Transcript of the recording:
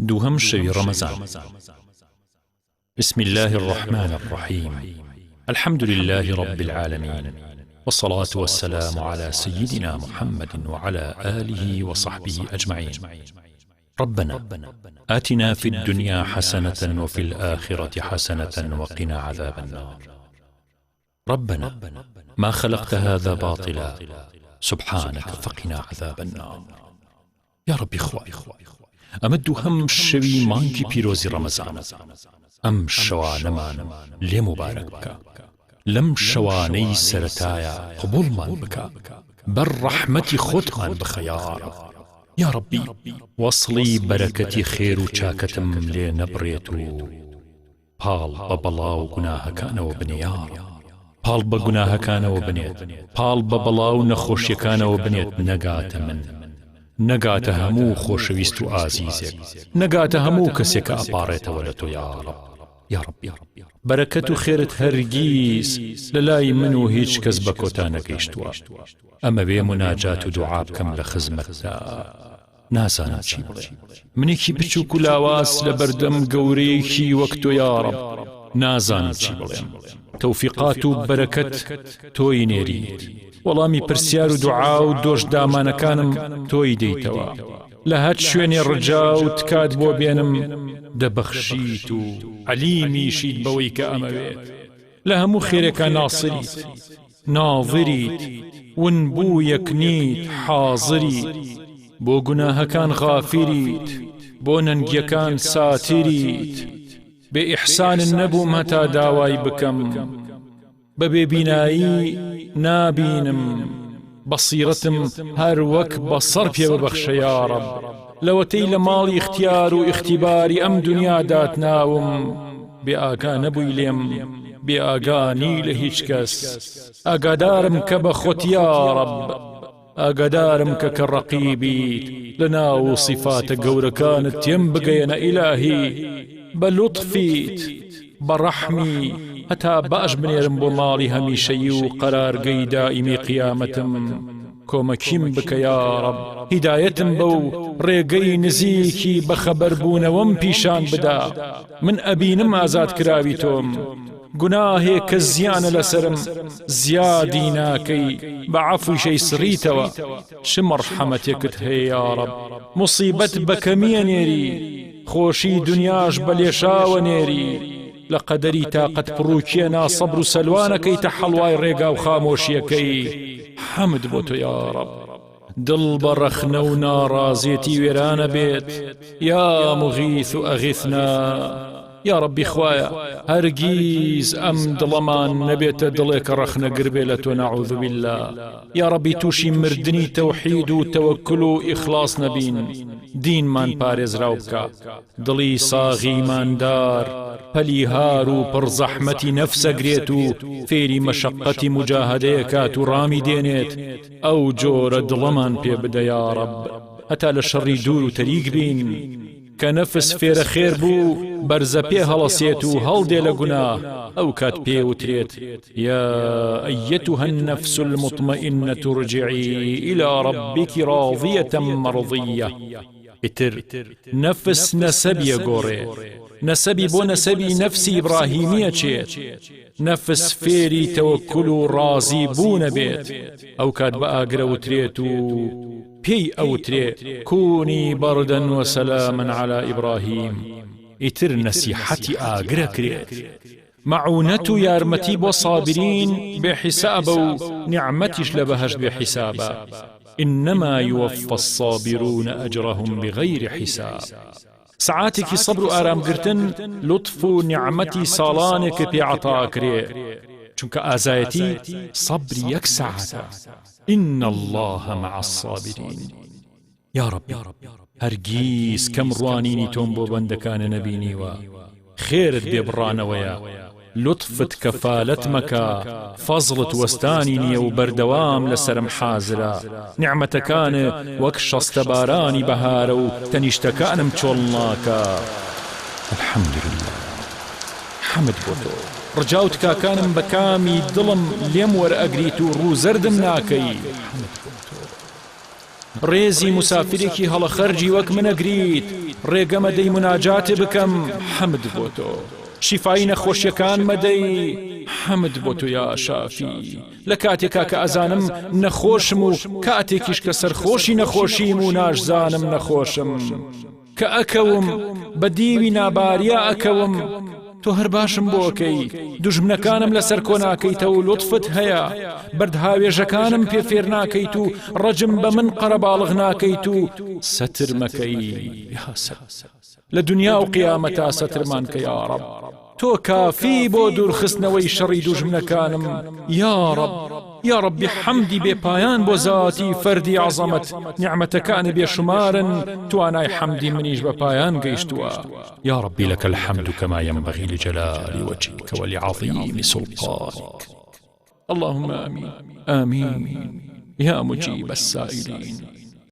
دووهەم شەوی ڕەمەزان. بسم اللە الرحمن الرحیم الحمد للە رب العالمین والصلاة والسلام علی سیدنا محمد وعلی آله وصحبه اجمعین ربنا آتنا فی الدنیا حسنة وفی الآخرة حسنة وقنا عذاب النار ربنا ما خلقت هذا باطلا سبحانك فقنا عذاب النار. یا ڕەبی خوایە ئەمە دووهەم شەوی مانگی پیرۆزی ڕەمەزانە ئەم شەوانەمان لێ موبارەک بکە لەم شەوانەی سەرەتایە قبوڵمان بکە بەر ڕەحمەتی خۆتمان بخە یا ڕەب یا ڕەبی وەسڵی بەرەکەتی خێر و چاکەتم لێ نەبڕێت و پاڵ بە بەڵا و گوناهەکانەوە بنێ یاڕەب پاڵ بە گوناهەکانەوە بنێت پاڵ بە بەڵا و نەخۆشیەکانەوە بنێت نەگاتە من نەگاتە هەموو خۆشەویست و ئازیزێک نەگاتە هەموو کەسێک کە ئەپاڕێتەوە لە تۆ یاڕەب یاڕەب بەرەکەت و خێرت هەرگیز لە لای من و هیچ کەس بە کۆتا نەگەیشتووە ئەمەوێ موناجات و دوعا بکەم لە خزمەتدا. نازانم چی بڵێم منێکی بچووک و لاواز لە بەردەم گەورەیەکی وەک تۆ یاڕەب نازانم چی بڵێم تەوفیقات و بەرەکەت تۆی نێریت وەڵامی پرسیار و دوعا و دۆش دامانەکانم تۆی دەیتەوە لە هەر شوێنێ ڕجا و تکات بۆ بێنم دەبەخشیت و عەلیمیشیت بەوەی کە ئەمەوێت لە هەموو خێرێکا ناسریت ناظریت ونبوویەک نیت حازریت بۆ گوناهەکان غافیریت بۆ نەنگیەکان ساتریت بێ ئیحسانن نەبووم هەتا داوای بکەم بە بێ بینایی نابینم بەسیرەتم هەر وەک بەسەڕ پێ ببەخشە یاڕەب لەوەتەی لە ماڵی ئیختیار و ئیختیباری ئەم دونیا داتناوم بێ ئاگا نەبووی لێم بێ ئاگا نی لە هیچ کەس ئاگادارم کە بە خۆت یاڕەب ئاگادارم کە کە ڕەقیبیت لە ناو و سیفاتە گەورەکانت تێم بگەیەنە ئیلاهی بە لوتفیت بە ڕەحمی هەتا باش بنێرم بۆ ماڵی هەمیشەیی و قەرارگەی دائیمی قیامەتم کۆمەکیم بکە یاڕەب هیدایەتم بە و ڕێگەی نزیکی بەخەبەربوونەوەم پیشان بدە من ئەبینم ئازاد کراوی تۆم گوناهێک کە زیانە لەسەرم زیادی ناکەی بە عەفویشەی سڕیتەوە چ مەڕحەمەتێکت هەیە یاڕەب موسیبەت بە کەمیە نێری خۆشی دنیاش بە لێشاوە نێری لە قەدەری تاقەت پڕوکیە ناسەبر و سەلوانەکەیتە حەڵوای ڕێگا و خامۆشیەکەی حەمد بۆ تۆ یاڕەب دڵ بە ڕەخنە و ناڕازێتی وێرانە بێت یا مغیث ئەغیثنا یا ڕەبی خوایە هەرگیز ئەم دڵەمان نەبێتە دڵێکە ڕەخنەگر بێ لە تۆ نەعوذ باللە یا ڕەبی تووشی مردنی تەوحید و تەوەکل و ئیخلاص نەبین دینمان پارێزراو بکە دڵی ساغی ئیماندار پەلی هار و پڕ زەحمەتی نەفسەگرێت و فێری مەشەقەتی موجاهەدەیەکات و ڕامی دێنێت ئەو جۆرە دڵەمان پێ بدە یاڕەب هەتا لە شەڕی دوور و تەریک بین کە نەفس فێرە خێر بوو بەرزە پێ هەڵەسێت و هەڵدێ لە گوناه ئەو کات پێ وترێت يا أيتها النفس المطمئنة ارجعي إلى ربك راضية مرضية ئیتر نەفس نەسەبی ئەگۆڕێ، نەسەبی بۆ نەسەبی نەفسی ئیبڕاهیمی ئەچێت، نەفس فێری تەوەکول و ڕازی بوون ئەبێت، ئەوکات بە ئاگر ئەوترێت و پێی ئەوترێ، کونی بردا وسلاما علی ابراهیم، ئیتر نەسیحەتی ئاگر ئەکرێت. مەعونەت و یارمەتی بۆ صابرین بێ حیسابە و نیعمەتیش لە بەهەشت بێ حیسابە، انما یوفی الصابرون اجرهم بغیر حساب. سەعاتێکی سەبر و ئارامگرتن لوتف و نیعمەتی ساڵانێکت پێ عەتا ئەکرێ، چونکە ئازایەتی سەبری یەک سەعاتە، ان اللە مع الصابرین. یاڕەبی هەرگیز کەم ڕوانینی تۆم بۆ بەندەکانە نەبینیوە خێرت بێ بڕانەوەیە لوتفت کەفالەت مەکە فەزڵت وەستانی نییە و بەردەوام لەسەرم حازرە نیعمەتەکانت وەک شەستە بارانی بەهارە و تەنیشتەکانم چۆڵ ناکا الحمدللە حەمد بۆ تۆ ڕجا و تکاکانم بە کامی دڵم لێم وەرئەگریت و ڕوو زەردم ناکەی حەمد بۆ تۆ. ڕێزی موسافیرێکی هەڵەخەرجی وەک من ئەگریت، ڕێگە مەدەی موناجات بکەم، حەمد بۆ تۆ. شیفای نەخۆشیەکان مەدەی، حەمد بۆ تۆ یا شافی. لە کاتێکا کە ئەزانم نەخۆشم و کاتێکیش کە سەرخۆشی نەخۆشیم و ناشزانم نەخۆشم. کە ئەکەوم بە دیوی ناباریا ئەکەوم تۆ هەر باشم بۆ ئەکەی دوژمنەکانم لەسەر کۆ ناکەیتەوە و لوتفت هەیە بەردهاوێژەکانم پێ فێر ناکەیت و ڕەجم بە من قەرەباڵغ ناکەیت و سەتر مەکەی یا لە دنیا و قیامەتا سەترمان کە یا ڕەب تۆ کافی بۆ دوورخستنەوەی شەڕی دوژمنەکانم یاڕەب یاڕەبی حەمدی بێ پایان بۆ زاتی فەردی عەزەمەت نیعمەتەکانی بێشومارن توانای حەمدی منیش بە پایان گەیشتووە یا ربی لك الحمد كما ينبغي لجلال وجهك ولعظيم سلطانك اللهم آمين آمين يا مجيب السائلين.